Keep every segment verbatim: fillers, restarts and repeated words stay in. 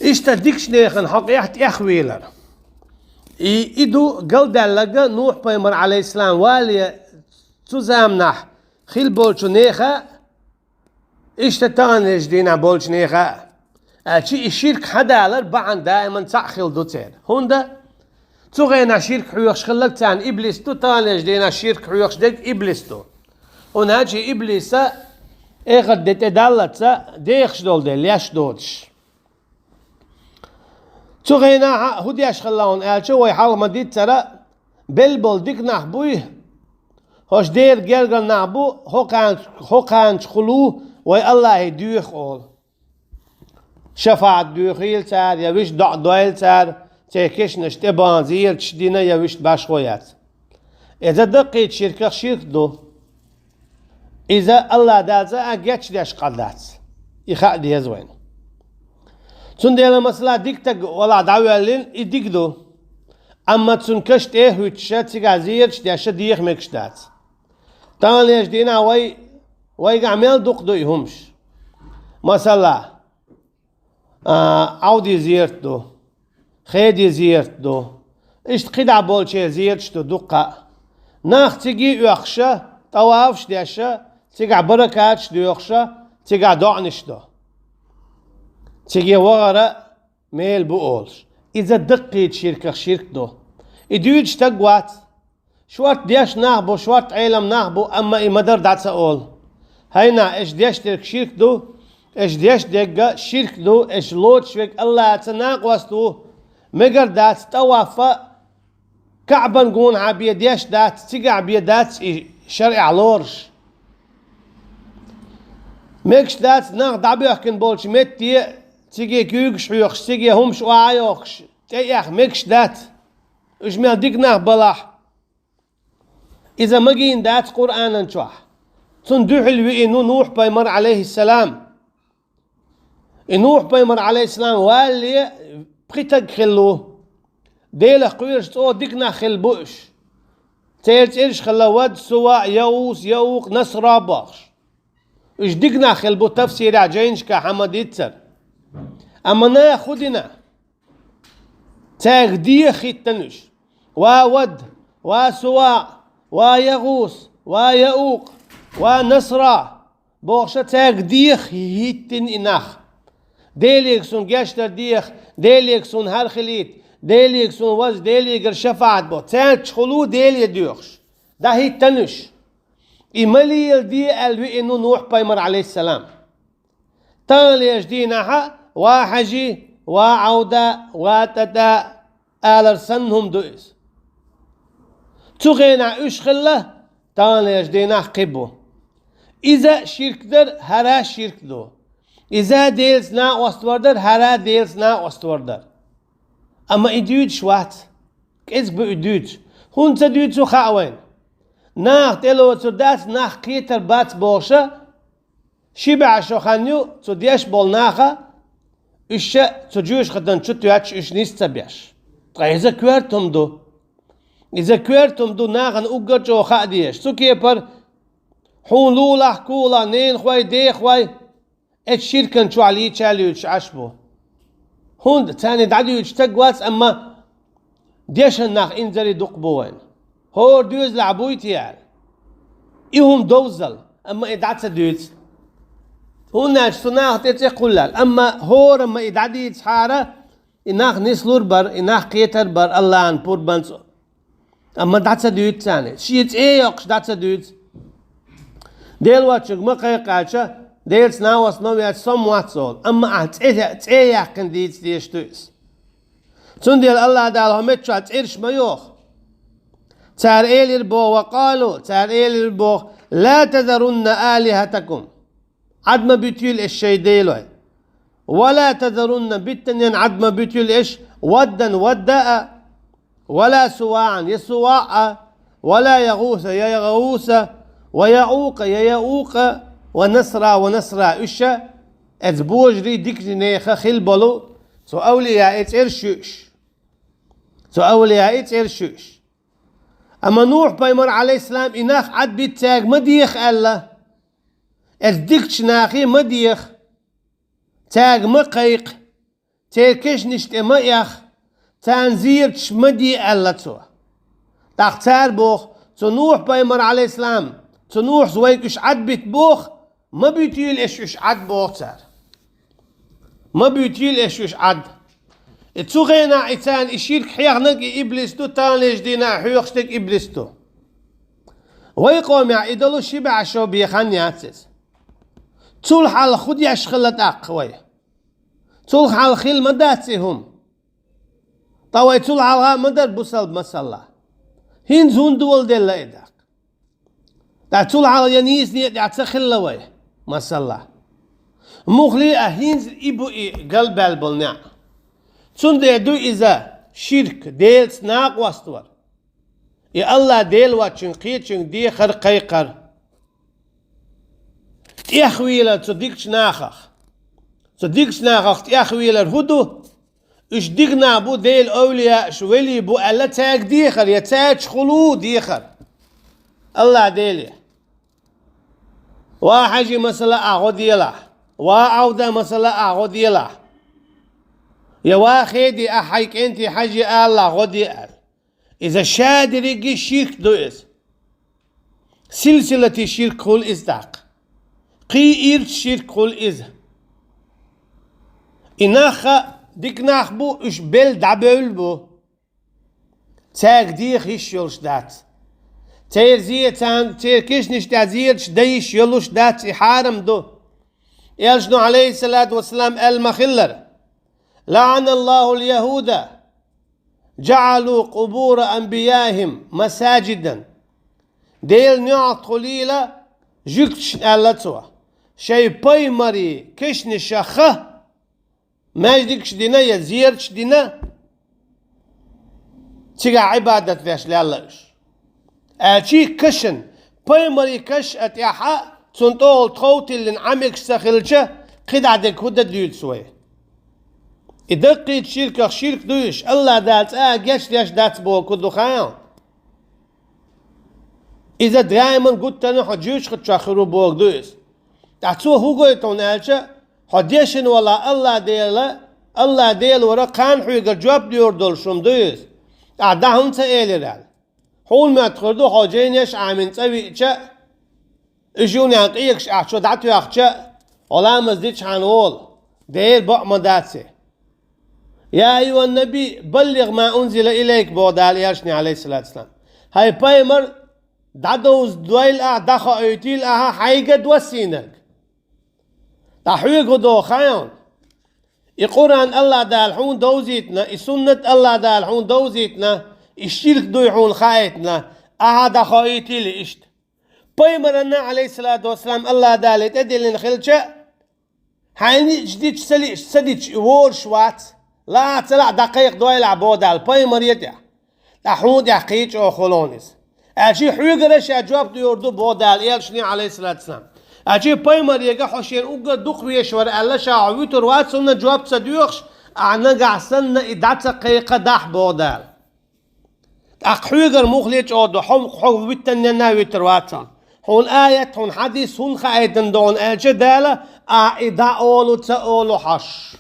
Иштта дикачу нехан хьокъехь тӀехвийлар. И, и ду галдаьлларг Нухь-пайхамар, Ӏалайхиссалам, вале цу заманахь хилла болчу нехан а, иштта таханлерчу дийнахь болчу нехан а. Аьлча и ширк хьадалар бахьана даиман цхьаъ хилла ду церан. ХӀунда? Цу хенахь ширк хьоьхуш хилларг царна иблис ду, таханлерчу дийнахь ширк хьоьхуш дерг иблис ду. ХӀунда аьлча иблиса эхарт де тӀедаллалц дехаш долу дела, леш доцуш. Цу хенахь хӀун деш хилла хьуна аьлча, вай хьалха ма-дийццара, белла болу дика нах буй, хӀорш дера гергара нах бу, хӀокхарна, хӀокхарнашхула ву вай Аллахье доьху олу. ШафаӀат доьхийла цара, я вуьшта доӀа дойла цара, церан кешнаш тӀе бахана зераташ дина, я вуьшта башхо яц. Иза даккхийчу ширках ширк ду. Иза Аллахь Дала цкъа а гечдеш къа дац. И хаа деза вайна. Цундела, масала, дика стаг валахь дӀавоьллина, и дика ду. Амма цуьнан каш тӀе а хӀуьттуш, цигахь зераташ деш деха мегаш дац. Таханлерчу дийнахь вай, вайгахь мел дукха ду и хӀумаш. Масала, а, Ӏовдин зерат ду, Хедин зерат ду. Иштта кхидӀа болчеран зераташ ду дуккха а. Нах цига а оьхуш, тӀавафаш деш, цигахь баракаташ доьхуш, цигахь доӀанаш до. Цига вахара мел бу олуш. Иза даккхийчу ширках ширк ду. И дуьйцуш стаг вац. Шорта деш нах бу, шорта Ӏелам нах бу, амма и ма-дарра дӀа ца олу. ХӀай нах, аша деш дерг ширк ду, аша деш дерг ширк ду, аша лоцуш верг Аллахьца накъост ву. Мегар дац тӀаваф а, КаӀбан гонахьа бен деш дац, цигахь бен дац и шарӀехь лоруш. Мегаш дац нах дӀабоьхкина болчу метте, цига куьйгаш хьоьхуш, цига хӀумаш охьа а йохкуш, тӀе а эха мегаш дац. Уьш мел дика нах балахь, иза магийна дац Къуръанан чохь. Цунна дуьхьал веана ву Нухь-пайхамар, Ӏалайхиссалам. И Нухь-пайхамар, Ӏалайхиссалам, валале пхи стаг хилла ву. Делах кхоьруш цӀа дика нах хилла бу уьш. Церан цӀераш хилла Вад, Сува, ЯгӀус, ЯгӀукъ, Насра бохуш. Уьш дика нах хилла бу, тафсирехь жайнашкахь хьан ма-дийццара. Амма наха хӀун дина? Цаьрга деха хӀиттина уьш. Ва Вад, ва Сува, ва ЯгӀус, ва ЯгӀукъ, ва Насра бохуша, цаьрга деха хӀиттина и нах. Делега суна гечдар деха, Делега суна хӀара хилийта, Делега суна ваза, Делегара шафаӀат бо. Цаьргахула ву Деле доьхуш. ДӀахӀиттина уьш. И ма леладе аьлла веана ву Нухь-пайхамар, Ӏалайхиссалам. Таханлерчу дийнахьа: «Ва хьаьжи, ва Ӏовда, ва тӀатӀа», алар санна хӀума ду иза. Цу хенахь уьш хилла, таханлерчу дийнахь кхин бу. Иза ширк дар, хӀара ширк ду. Иза Делаца накъост вар дар, хӀара Делаца накъост вар дар. Амма и дуьйцуш вац. КӀезиг бу и дуьйцуш. ХӀунда ца дуьйцу хаьа вайна. Наха тӀелоцур дац, нах кхетар бац бохуша, ши бӀе шо хан ю цу деш болу наха, уьш ша цу жоьжахатан чу тоьттуш, уьш нис ца беш. Ткъа иза коьрта хӀума ду. Иза коьрта хӀума ду, нахана уггар чӀогӀа хаа дезаш. Цу кепара хьуна лулахь, кулахь, ненахой, дехой, эцу ширкан чохь лийча а луьйчуш Ӏаш бу. ХӀунда царна дӀадуьйцуш стаг вац, амма дешан нах инзаре дукха бу вайна. ХӀора доьзалехь буй те аьлла. И хӀума довзал, амма и дӀа ца дуьйцу. ХӀунда аьлча цу наха тӀе цӀе кхуллал, амма хӀора ма и дӀадийцахьара, и нах нислур бара, и нах кхетар бара Аллахьан пурбанца. Амма дӀа ца дуьйцу царна. Шен цӀе а йоккхуш дӀа ца дуьйцу. Дела воцчуьнга ма кхайкхача, Делаца накъост ма веача, со ма вац олу. Амма ахь цӀе, цӀе яьккхина дийца дезаш ду иза. Цундела Аллахь Дала хӀокху меттехь цӀераш ма йоху. Цара элира боху, ва къалу, цара элира боху: «Ла тазарунна алихатакум». Ӏад ма буьтийла аша шайн делой. «Ва ла тазарунна», биттанна Ӏад ма буьтийла аша, «Ваддан», Вадда а, «ва ла Суваъан», я Суваъ а, «ва ла ЯгӀуса», я ЯгӀуса, «ва ЯӀукъа», я ЯӀукъ а, «ва Насра», «ва Насра». Уьш а, эца божарий диканеха хилла болу, цу авлияий цӀераш ю уьш. Цу авлияий цӀераш ю уьш. Амма Нухь-пайхамар, Ӏалайхиссалам, и нах Ӏад битта цаьрга ма деха аьлла. Эца дикачу нахе ма деха. Цаьрга ма кхайкха. церан кешнаш тӀе ма эха, царна зераташ ма де», — аьлла цо. ТӀаккха цара боху: «Цу Нухь-пайхамар, Ӏалайхиссалам, цу Нухьас вайга уьш Ӏад бита боху, ма битийла аша уьш Ӏад», — боху цара. «Ма битийла аша уьш Ӏад». И цу хенахь и царна и ширк хьехнарг и иблис ду, таханлерчу дийнахь хьоьхуш дерг иблис ду. Вай къомехь и долу ши бӀе шо бен хан яц иза. Цул хьалха хӀун деш хилла тӀаккха вай? Цул хьалха хилла ма дац и хӀума. Ткъа вай цул хьалха а ма дара бусалба, масала. ХӀинца хӀунда доладелла и даккха? Ткъа цул хьалха я нийса некъа тӀехь ца хилла вай, масала. Муххале а хӀинца и бу и галбаьлла болу некъ. Цундела ду иза ширк, Делаца накъост вар. И АллахӀ Дела воцчуьнга кхечуьнга дехар, кхайкхар. ТӀехвелар цу дикачу нахах. Цу дикачу нахах тӀехвелар хӀун ду? Уьш дика нах бу, Делан овлияаш, велий бу аьлла, цаьрга дехар, я цаьрца хуьлу дехар. АллахӀ Деле: «Ва Хьажи, масала, ахь гӀо делахь. Ва Ӏавда, масала, ахь гӀо делахь. Я ва Хеди, ахь хьайн кӀентий Хьажи алалахь гӀо де», — аьлла. Иза шадерриге ширк ду иза. Силсилати ширк хуьлу иза тӀаккха. Кхин ирча ширк хуьлу иза. И нах а дика нах бу, уьш белла дӀабевлла бу. Цаьрга деха йиш йолуш дац. Церан зе-, царна, церан кешнаш тӀехь зераташ дан йиш йолуш дац, и хьарам ду. Элчано, Ӏалайхиссалату вассалам, аьлла ма-хиллара: «ЛаӀаналлахул яхӀуда, жаӀалу къубура анбияихӀим масаджидан». Делан неӀалт хуьлийла жуьгташна, аьлла цо, шайн пайхамарийн кешнашах маьждигаш дина я зераташ дина, цигахь Ӏибадат деш лелла уьш. Аьлча кешнаш, пайхамарийн кешнаш а тӀехь а, цунна тӀехула тхов тиллина Ӏамигаш ца хилча, кхидӀа дерг хӀун дан дуьйцу вай? И даккхийчу ширках ширк ду уьш, АллахӀ Дала цкъа а гечдеш дац бохург ду хаьий хьуна. Иза даиман гуттарна хьо жуьгташхочух хир ву бохург ду иза. Ткъа цо хӀун гойту хьуна аьлча, хьо дешна валахь АллахӀ Дела, АллахӀ Дела вара кхана хьоьгара жоп лур долуш хӀума ду иза. Ахь дӀа хӀунда ца элира аьлла? Хьуна моьттур ду, хьо жайнаш Ӏамийна цӀа веача, уьш юха къегаш ахь чу дӀатоьхча, хьо ламаз дичахьана волу, Делан бакъ ма дац и. «Я айюхӀан-набий, баллигӀ ма унзила илайка», — боху Дала элчане, Ӏалайхиссалату вассалам. ХӀай пайхамар, дӀадовза дойла ахьа, дӀахоуьйтийла ахьа хьайга доссийнарг. Ткъа хьоьга хӀун догӀу хаьий хьуна? И Къуръан АллахӀ Дала хьуна довзийтина, и суннат АллахӀ Дала хьуна довзийтина, и ширк дуй хьуна хаийтина, ахьа дӀахоуьйтийла иштта. Пайхамарна, Ӏалайхиссалату вассалам, АллахӀ Дала тӀедиллина хилча, хьайна иштта дича ца лиъча, ца дича и воруш вац, лаахь ца лаахь дӀакхайкха дойлахь боху Дала пайхамаре тӀехь. Ткъа хьуна тӀехь кхин чӀогӀа хуьлу хьуна иза. Аьлча хьоьгара ша жоп лур ду боху Дала элчане, Ӏалайхиссалату вассалам. Аьлча пайхамарега хьо шена уггар дукха везаш вара аьлла, ша хьо вуьтур вац, цунна жоп ца доьхуш, ахьа нагахь санна и дӀа ца кхайкхадахь боху Дала. ТӀаккха хьоьгара муххале чӀогӀа ду, хьо, хьо вуьттанненна а вуьтур вац хьуна. Хьуна аят, хьуна хьадис хӀунда хаийтина ду хьуна аьлча Дала, ахьа и дӀа олу, ца олу хьожуш.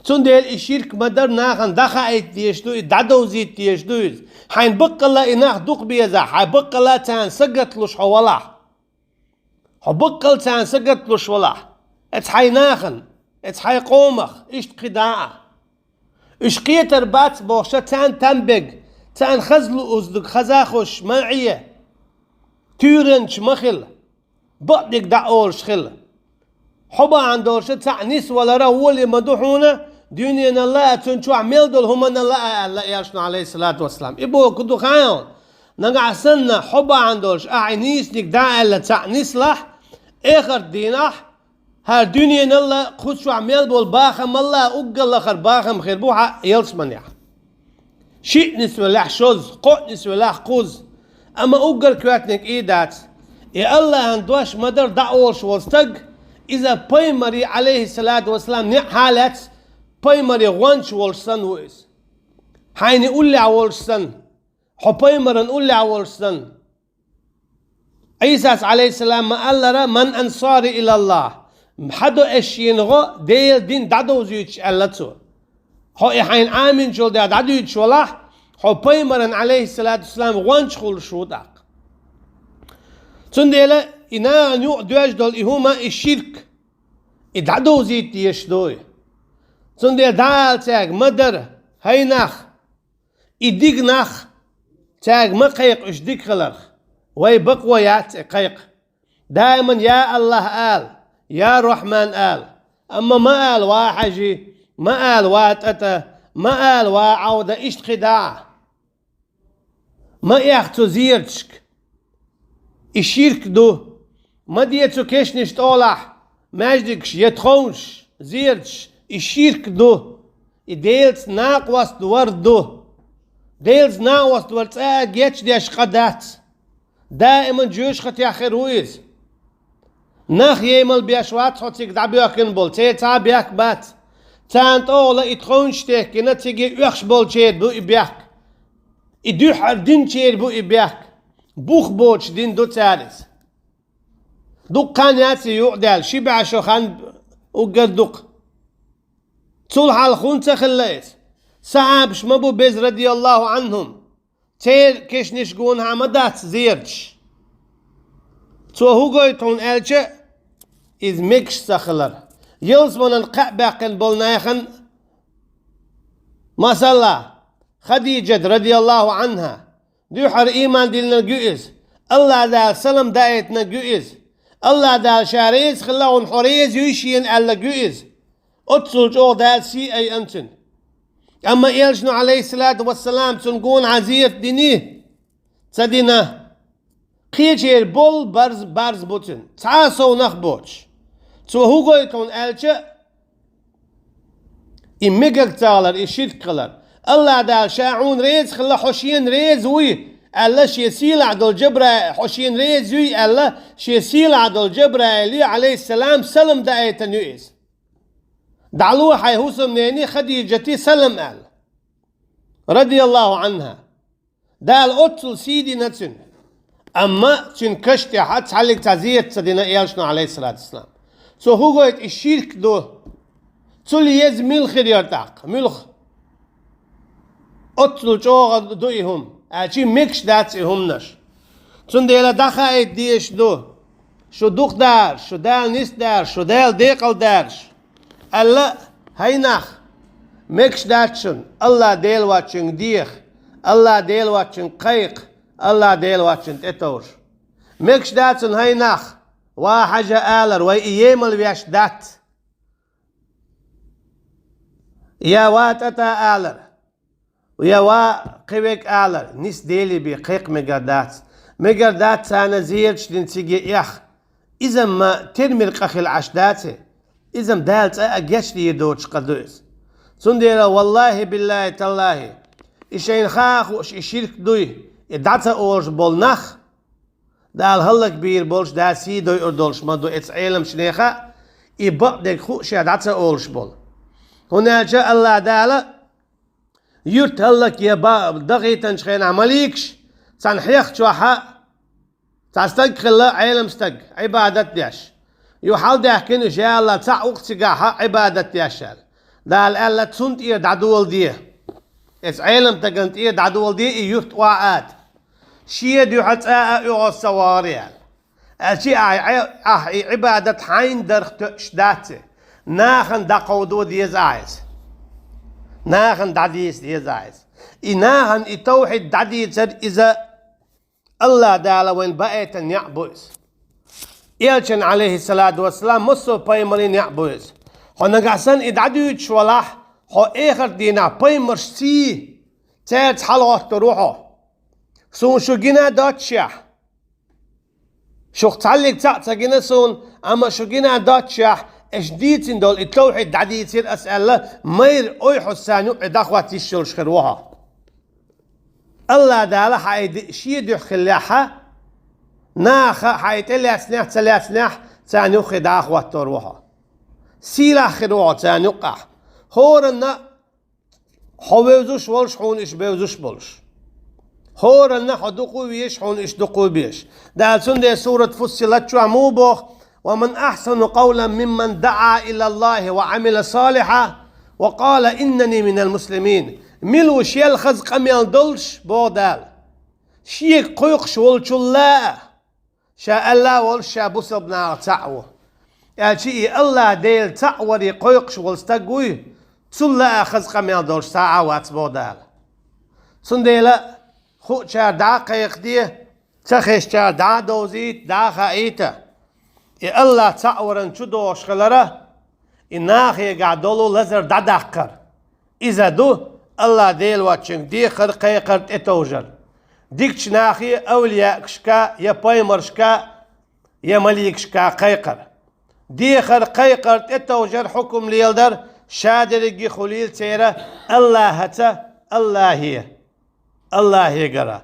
Цундела и ширк ма-дарра нахана дӀахаийта дезаш ду, и дӀадовзийта дезаш ду иза. Хьайна баккъалла и нах дукха безахь, хьайн баккъалла царна сагатлуш хьо валахь. Хьо баккъалла царна сагатлуш валахь. Эца хьайн нахана, эца хьайн къомах, иштта кхидӀа а. Уьш кхетар бац бохуша, царна там бега, царна хаза луъуздаг хаза хуьлуш ма Ӏе. Туьйранча ма хила. Бакъдерг дӀа олуш хила. Хьо бахьана долуша цхьаъ нисвалара гӀоли ма ду хьуна, дуьненал а, цунна чохь мел долу хӀуманал а, аьлла элчано, Ӏалайхиссалату вассалам. И бохург ду хаьий хьуна? Нагахь санна, хьо бахьана долуш, ахьа и нийсаниг дӀа аьлла цхьаъ нислахь, эхарт дийнахь, хӀара дуьненал а, кху чохь мел болу бахамал а уггар лахара бахам хир бу хьан ялсаманехь. Шиъ нисвелахь шозза, кхоъ нисвелахь кхузза, амма уггар коьртаниг и дац. И АллахӀан дош ма-дарра дӀа олуш волу стаг, иза пайхамаре, Ӏалайхиссалату вассалам, неӀ хьалаьцна, пайхамаре гӀонча волуш санна ву иза. Хьайна уллехь волуш санна, хьо пайхамаран уллехь волуш санна. Ӏийсас, Ӏалайхиссалам, ма-аллара: «Ман ансари илаллахь? хьадо аш шена гӀо Делан дин дӀадовзуьйтуш, аьлла цо. Хьо и хьайна Ӏаминчул дӀа дӀадуьйцуш валахь, хьо пайхамаран, Ӏалайхиссалату вассалам, гӀонча хуьлуш ву тӀаккха. Цундела и нахана юкъа доьжна долу и хӀума, и ширк, и дӀадовзийта дезаш ду и. Цундела дӀаала цаьрга: ма дара, хӀай нах, и дика нах, цаьрга ма кхайкха уьш дика хиларх. Вай бакъо яц и кхайкха. Даиман: «Я АллахӀ», — ала, «Я Рахьман», — ала. Амма ма ала: «Ва Хьажи», ма ала: «Ва ТӀатӀа», ма ала: «Ва Ӏавда», иштта кхин дӀа а. Ма эхь цу зераташка. И ширк ду. Ма де цу кешнаш тӀехула маьждигаш я тховнаш, зераташ. И ширк ду. И Делаца накъост вар ду. Делаца накъост вар цкъа а гечдеш къа дац. Даиман жоьжахатехь хир ву иза. Нах емал беш вац хьо цига дӀабоьхкина болу, церан цхьа а бехк бац. Царна тӀехула и тховнаш техкина, цига оьхуш болчеран бу и бехк. И дуьххьара динчеран бу и бехк. Бух боцуш дин ду церан иза. Дуккха хан яц и юкъадаьлла, ши бӀе шо хан, уггар дукха. Цул хьалха хӀунда ца хилла иза? Сахьабаш ма бу беза, радияллаху Ӏанхум. Церан кешнаш гонахьа ма дац зераташ. Цо хӀун гойту хьуна аьлча, иза мегаш ца хилар. Ялсаманан кхаъ баьккхина болу нахана, масала, Хадижат, радияллаху Ӏанха, дуьххьара ийман диллинарг ю иза. АллахӀ Дала салам даийтинарг ю иза. АллахӀ Дала ша реза хилла хьуна, хьо реза юй шена аьлларг ю иза. Оццул чӀогӀа Дала сий айина цуьнан. Амма Элчано, Ӏалайхиссалату вассалам, цунна гонахьа зерат диний? Ца дина. Кхечеран болу барз, барз бу цуьнан, цхьа а сов нах боцуш. Цо хӀун гойту хьуна аьлча, и мегар ца хилар, и ширк хилар. АллахӀ Дала ша хьуна реза хилла, хьо шена реза вуй аьлла, шен сийлахь долу Жабраил, хьо шена реза юй аьлла, шен сийлахь долу Жабраиле, Ӏалайхиссалам, салам даийтина ю иза. ДӀало хьайн хӀусамнене Хадижате салам аьлла, радияллаху Ӏанха. Дала оццул сий дина цуьнан. Амма цуьнан каш тӀехь цхьаьллиг цхьа зерат ца дина Элчано, Ӏалайхиссалату вассалам. Цо хӀун гойту, и ширк ду. Цул еза мила хир яра тӀаккха? Муьлха? Оццул чӀогӀа ду и хӀума, аьлча мегаш дац и хӀуманаш. Цундела дӀахаийта дезаш ду: шу дукха дараш, шу Дала нисдараш, шу Дала декъал дараш, аьлла, хӀай нах, мегаш дац шуна АллахӀ Дела воцчуьнга деха, АллахӀ Дела воцчуьнга кхайкха, АллахӀ Дела воцчунна тӀетовжа. Мегаш дац шуна, хӀай нах, ва Хьажа алар, вай и емал веш дац. Я ва ТӀатӀа алар, я ва кхин верг алар, нис Деле бен кхайкха мегар дац. Мегар дац царна зераташ дина цига эхь. Иза-м тера мера къа хилла Ӏаш дац и. Иза-м Дала цкъа а гечдийр доцуш къа ду иза. Цундела, валлахӀи, биллахӀи, таллахӀи, и шайна хаа а хууш, и ширк дуй, и дӀа ца олуш болу нах, Дала хӀаллакбийр болуш, Дала сий дойур долуш ма ду эцу Ӏеламчу нехан а, и бакъдерг хууш, ша дӀа ца олуш болу. ХӀунда аьлча АллахӀ Дала юрт хӀаллакъян ба-, дахийтинчу хенахь маликаш цхьана хьех чохь а цхьа стаг хилла, Ӏелам стаг, Ӏибадат деш. Юха хьалдаьхкина уьш, я АллахӀ, цхьаъ ву-кх цигахь Ӏибадат деш аьлла. Дала аьлла: «Цунна тӀера дӀадоладе. Эцу Ӏелам стагана тӀера дӀадоладе и юрт охьа ада. Шен дуьхьа цкъа а оьгӀаз ца вогӀура», — аьлла. Аьлча ахь, ахь и Ӏибадат хьайна дарх тоьуш дац и. Нахана дӀакховдо деза ахь иза. Нахана дӀадийца деза ахь иза. И нахана и тавхьид дӀадийцар, иза АллахӀ Дала вайна баийтина неӀ бу иза. Элчан, Ӏалайхиссалату вассалам, массо а пайхамарийн неӀ бу иза. Хьо нагахь санна и дӀадуьйцуш валахь, хьо эхарт дийнахь пайхамаршций, цаьрца хьалагӀоттур ву хьо. Суна шу гина доццушехь, шух цхьаьллиг цхьаъ ца гина суна, амма шу гина доццушехь, аш дийцина долу и тавхьид дӀадийцира ас аьлла, майра ойхьуз царна юкъе дӀахӀотта йиш йолуш хир ву хьо. АллахӀ Дала хьан и ди-, шен дуьхьа хиллехь а, наха хьан и тӀе лаьцнехь а, ца лаьцнехь а, царна юххе дӀахӀоттор ву хьо. Сийлахь хир ву хьо царна юккъехь. ХӀоранна хьо вевзаш волуш, хьуна уьш бевзаш болуш. ХӀоранна хьо дукха везаш, хьуна уьш дукха безаш. Дала цундела сурат Фуссилат чохь муха боху: ومن أحسن قولا ممن دعا إلى الله وعمل صالحا وقال إنني من المسلمين. Мила ву шел хаза къамел долуш, боху Дала, шега кхойкхуш волчул а, ша аьлла а волуш, ша бусалба нахах цхьаъ ву, аьлча, и АллахӀ Дела цхьаъ варе кхойкхуш волу стаг вуй, цул а хаза къамел долуш цхьа а вац, боху Дала. Цундела хуучара дӀа а кхайкхаде, ца хезачара дӀа а довзийта, дӀа а хаийта. И АллахӀ цхьаъ варан чу догӀуш хилар, и нахегахь долу лазар дӀадаккхар. Иза ду АллахӀ Дела воцчуьнга дехар-кхайкхар тӀетовжар. Дикачу нахе авлияашка, я пайхамаршка, я маликашка кхайкхар. Дехар-кхайкхар тӀетовжар, хьукум леладар, ша дерриге хуьлийла церан АллахӀаца, АллахӀе, АллахӀегара.